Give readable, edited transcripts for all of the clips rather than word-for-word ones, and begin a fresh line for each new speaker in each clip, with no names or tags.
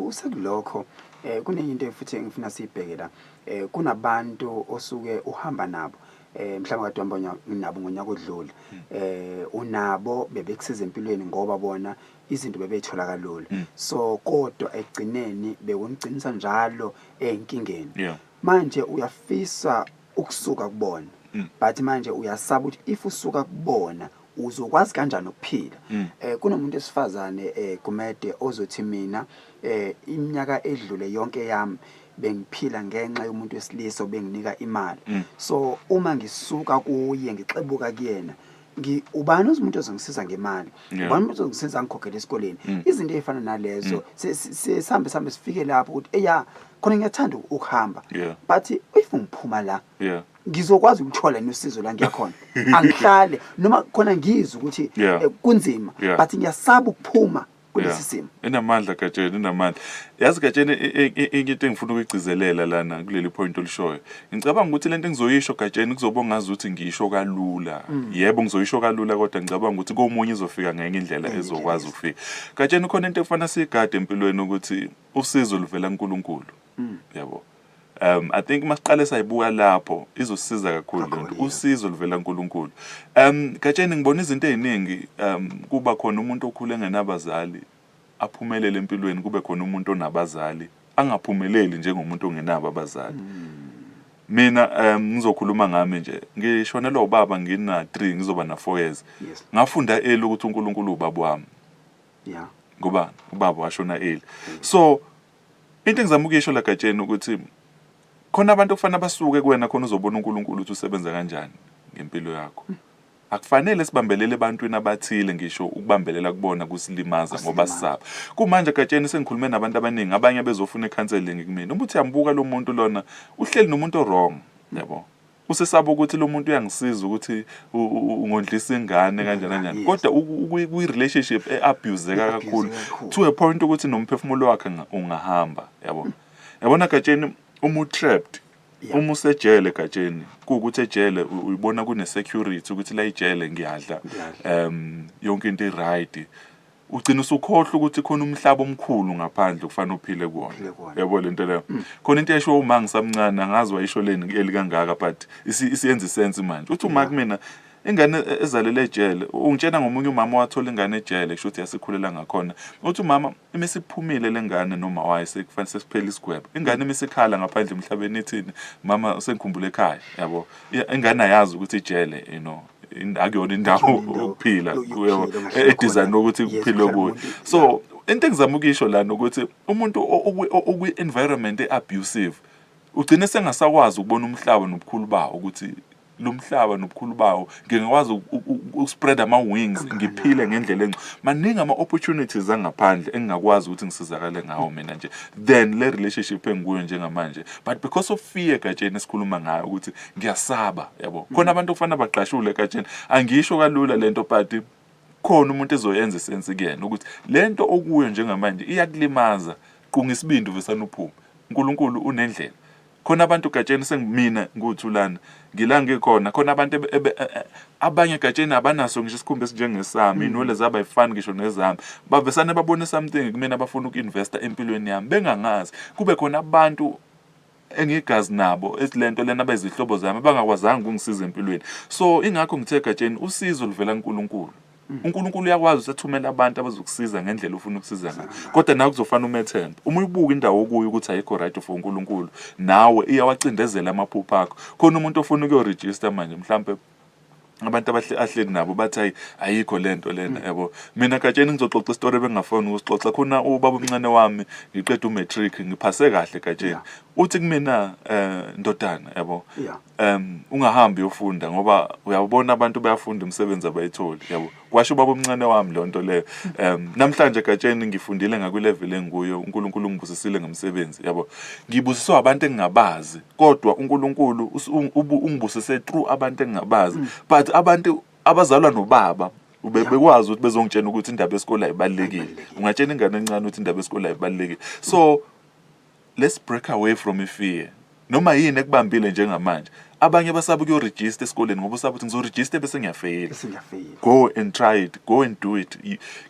Usekulokho kunenye into futhi engifuna siyibheke la. Kunabantu osuke uhamba nabo, mhlawumbe kade uhamba nabo ngonyaka odlule, unabo bebekusiza empilweni ngoba bona izinto bebeyithola kalula, so kodwa ekugcineni bekunigcinisa njalo ey'nkingeni. Manje uyafisa ukusuka kubona, but manje uyasaba ukuthi if usuka kubona uzokwazi kanjani ukuphila. Kunomuntu esifazane, Gumede, ozothi, "Mina iminyaka edlule yonke yami bengiphila ngenxa yomuntu wesilisa obenginika imali. So uma ngisuka kuye, ngixebuka kuyena, ubani umuntu ozongisiza ngemali? Ubani umuntu ozongisiza ngikhokhele esikoleni?" Izinto ey'fana nalezo. Sihambe sihambe sifike lapho ukuthi eya khona ngiyathanda ukuhamba, but if ngiphuma la, ngizokwazi ukuthola nosizo la ngiyakhona? Angihlale noma khona ngizwe ukuthi kunzima, but ngiyasaba ukuphuma kulesi simo.
Inamandla, Gatsheni, inamandla. Yazi, Gatsheni, enye into engifuna ukuyigcizelela lana kuleli point olishoyo. Ngicabanga ukuthi lento engizoyisho, Gatsheni, kuzoba ngazi ukuthi ngisho kalula. Yebo, ngizoyisho kalula, kodwa ngicabanga ukuthi komunye izofika ngenye indlela
Ngenye
ezokwazi
indlela.
ukufika. Gatsheni, khona into efana siyigade empilweni ukuthi usizo luvela kuNkulunkulu. Yabo. I think masiqale sayibuka lapho izosiza kakhulu lento.
Kakhulu, yeah.
Usizo luvela kuNkulunkulu. Gatsheni, ngibona izinto eziningi, kuba khona umuntu okhule engenabazali aphumelele empilweni, kube khona umuntu onabazali angaphumeleli njengomuntu ongenabo abazali. Mina ngizokhuluma ngami nje. Ngishonelwa ubaba ngina 3, ngizoba na 4 years. Ngafunda early ukuthi uNkulunkulu ubaba wami. Ngoba ubaba washona early. So into engizama ukuyisho la, Gatsheni, ukuthi khona abantu okufanele basuke kuwena khona uzobona uNkulunkulu ukuthi usebenza kanjani ngempilo yakho. Akufanele sibambelele ebantwini abathile, ngisho ukubambelela kubona kusilimaza ngoba
Kusilimaza.
sisaba. Kumanje, Gatsheni, sengikhulume nabantu abaningi, abanye bezofuna i-counseling kumina. Uma uthi uyambuka lo muntu lona, uhleli nomuntu o-wrong, yabo. Usesaba ukuthi lo muntu uyangisiza ukuthi ungondlisa ingane kanjani kanjani. Kodwa kwi-relationship e-abuseka kakhulu
E-abuseka kakhulu.
to a point ukuthi nomphefumulo wakhe ungahamba, yabo. Yabona, Gatsheni, uma u-trapped, uma usejele, Gatsheni, kuwukuthi ejele uyibona kune security ukuthi la ijele ngiyadla,
Ngiyadla.
Yonke into i-right. Ugcina usukhohlwa ukuthi khona umhlaba omkhulu ngaphandle kufanele uphile kuwona.
Uphile kuwona.
Yabo lento leyo. Khona into esho uma ngisamncane, angazi wayisho leni eli kangaka, but isiyenza i-sense manje. Uthi uma kumina ingane ezalele ejele, ungitshena ngomunye umama owathola ingane ejele, kusho ukuthi yasikhulela ngakhona. Uthi umama imisiphumile lengane noma wayo, sekufanele sesiphela isigwebo. Ingane imisikhala ngaphandle emhlabeni ithini, "Mama, sengikhumbule ekhaya," yabo. Ingane ayazi ukuthi ijele akuyona indawo
Akuyona indawo
ukuphila
yokuphila,
kuyo
ongahlala
e-design
khona.
ukuthi kuphilwe
kuhlala
kuyo.
umuntu.
So into engizama ukuyisho lana ukuthi umuntu okwi-environment e-abusive ugcine sengasakwazi ukubona umhlaba nobukhulu bawo, ukuthi lo mhlaba nobukhulu bawo ngingakwazi uku-spread ama-wings ngiphile ngendlela engcono. Maningi ama-opportunities angaphandle engingakwazi ukuthi ngisizakale ngawo mina nje then le relationship engikuyo njengamanje, but because of fear, Gatsheni, esikhuluma ngayo ukuthi ngiyasaba, yabo. Khona abantu okufanele bagqashule, Gatsheni. Angisho kalula lento, but khona umuntu ezoyenza i-sense kuyena ukuthi lento okuyo njengamanje iyakulimaza. Qunga isibindi, uvesane uphume. uNkulunkulu unendlela. Khona abantu, Gatsheni, sengimina nguThulana ngila ngikhona, khona abantu abanye, Gatsheni, abanaso ngisho isikhumba esinjengesami, iy'nwele zabo ayifani ngisho nezami, bavesane babone something kumina, bafuna uku-investa empilweni yami bengangazi. Kube khona abantu engigazi nabo esilento lena abayizihlobo zami abangakwazanga ukungisiza empilweni. So ingakho ngithe, Gatsheni, usizo luvela kuNkulunkulu. uNkulunkulu uyakwazi usethumela abantu abazokusiza ngendlela ofuna ukusiza ngayo, kodwa nawe kuzofana umethembe. Uma uyibuka indawo okuyo ukuthi ayikho right for uNkulunkulu, nawe iyawacindezela amaphupho akho. Khona umuntu ofuna ukuyo-register manje, mhlampe abantu ahleli nabo bathi, "Hayi, ayikho lento lena," yabo. Mina, Gatsheni, ngizoxoxa isitori ebengingafuni ukusixoxa. Khona ubaba omncane wami, ngiqeda u-matric, ngiphase kahle, Gatsheni. Uthi kumina, "Ndodana," yabo, "ungahambi uyofunda ngoba uyabona abantu bayafunda, imisebenzi abayitholi," yabo. Kwasho ubaba omncane wami leyo nto leyo. Namhlanje, Gatsheni, ngifundile ngakwi-level enguyo, uNkulunkulu ungibusisile ngomsebenzi, yabo. Ngibusiswe abantu engingabazi, kodwa uNkulunkulu ungibusise through abantu engingabazi, but abantu abazalwa nobaba bekwazi ukuthi bezongitshela ukuthi indaba yesikole ayibalulekile.
Ayibalulekile.
Ungatshela ingane encane ukuthi indaba yesikole ayibalulekile? So let's break away from i-fear. Noma yini ekubambile njengamanje. Abanye basaba ukuyorejista esikoleni ngoba usaba ukuthi ngizorejista bese ngiyafeyila.
Bese ngiyafeyila.
Go and try it, go and do it.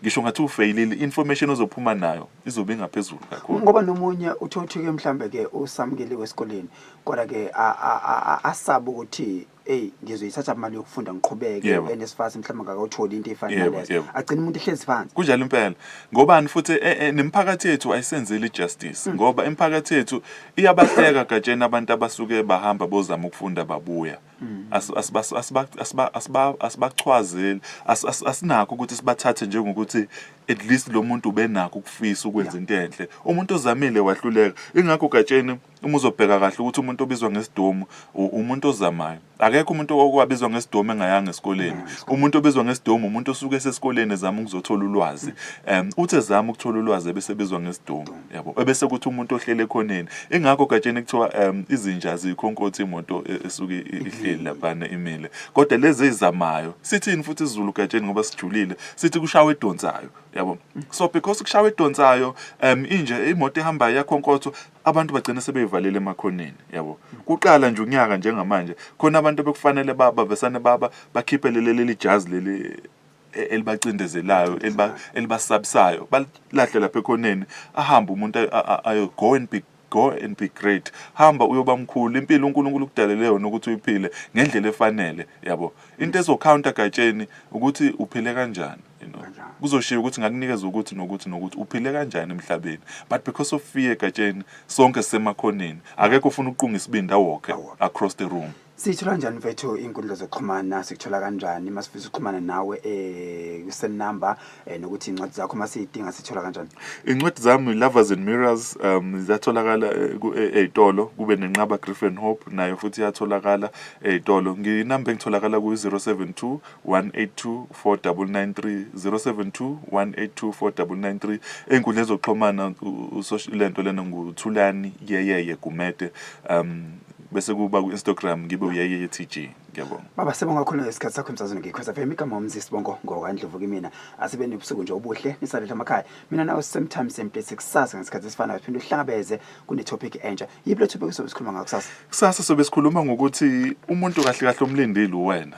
Ngisho ngathi ufeyilile, information ozophuma nayo izobe ingaphezulu kakhulu.
Ngoba nomunye uthothuke mhlambe ke usamukeliwe esikoleni, kodwa ke asabe ukuthi, "Hey, ngizoyithatha imali yokufunda ngiqhubeke NSFAS mhlawumbe ngakawutholi," into efana nalezo. Agcina umuntu ehlezi phansi.
Kunjalo impela. Ngobani futhi nemiphakathi yethu ayisenzeli justice, ngoba imiphakathi yethu iyabahleka, Gatsheni, abantu abasuke bahamba bozama ukufunda babuya. Asibachwazeli, asinakho ukuthi sibathathe njengokuthi at least lo muntu ubenakho ukufisa ukwenza into enhle. Umuntu ozamile wahluleka. Ingakho, Gatsheni, uma uzobheka kahle ukuthi umuntu obizwa ngesidomu umuntu ozamayo. Akekho umuntu okwabizwa ngesidomu engayanga esikoleni. Umuntu obizwa ngesidomu umuntu osuke esesikoleni ezama ukuzothola ulwazi. Uthi ezama ukuthola ulwazi ebese ebizwa ngesidomu, yabo. Ebese kuthi umuntu ohlele ekhoneni. Ingakho, Gatsheni, kuthiwa izinja ziyikhonkotha imoto esuke ihleli laphana imile. Kodwa lezi ezizamayo, sithini futhi isiZulu, Gatsheni, ngoba sijulile, sithi kushawa edonsayo, yabo. So because kushawa edonsayo, inje imoto ehambayo iyakhonkothwa, abantu bagcina sebeyivalele emakhoneni, yabo. Kuqala nje unyaka njengamanje, khona abantu bekufanele bavesane baba bakhiphe leli jazi leli elibacindezelayo, elibasabisayo, balahle lapha ekhoneni, ahambe umuntu ayo go and be great. Hamba uyoba mkhulu. Impilo uNkulunkulu ukudalele yona ukuthi uyiphile ngendlela efanele, yabo. Into ezocounta, Gatsheni, ukuthi uphile kanjani.
Kanjani.
Kuzoshiya ukuthi ngakunikeza ukuthi nokuthi nokuthi uphile kanjani emhlabeni, but because of fear, Gatsheni, sonke sisemakhoneni, akekho ufuna ukuqunga isibindi awalke
Awalke.
across the room.
Sithola kanjani, mfethu, inkundla zokuxhumana? Sikuthola kanjani masifisa ukuxhumana nawe, cell number, nokuthi incwadi zakho masiyidinga sithola kanjani?
Incwadi zami, Lovers and Mirrors, ziyatholakala ey'tolo, kube neNqaba Grief and Hope, nayo futhi iyatholakala ey'tolo. Nginamba engitholakala ku-072 182 4993, 072 182 4993. Ey'nkundleni zokuxhumana, lento lena nguThulani Yeyeye Gumede, bese kuba ku-Instagram ngibe uYeyeye TG. Ngiyabonga.
Baba, sibonga kakhulu ngesikhathi sakho emsazweni ngikhweza FM. Igama uMzisi Sibongo ngokaNdlovu kimina. Asibe nobusuku nje obuhle, nisalele emakhaya. Mina nawe same time, same place kusasa ngesikhathi esifanayo, siphinde uhlangabeze kune topic entsha. Yiphi le topic esobe sikhuluma ngayo kusasa?
Kusasa sobe sikhuluma ngokuthi umuntu kahle kahle umlindile uwena.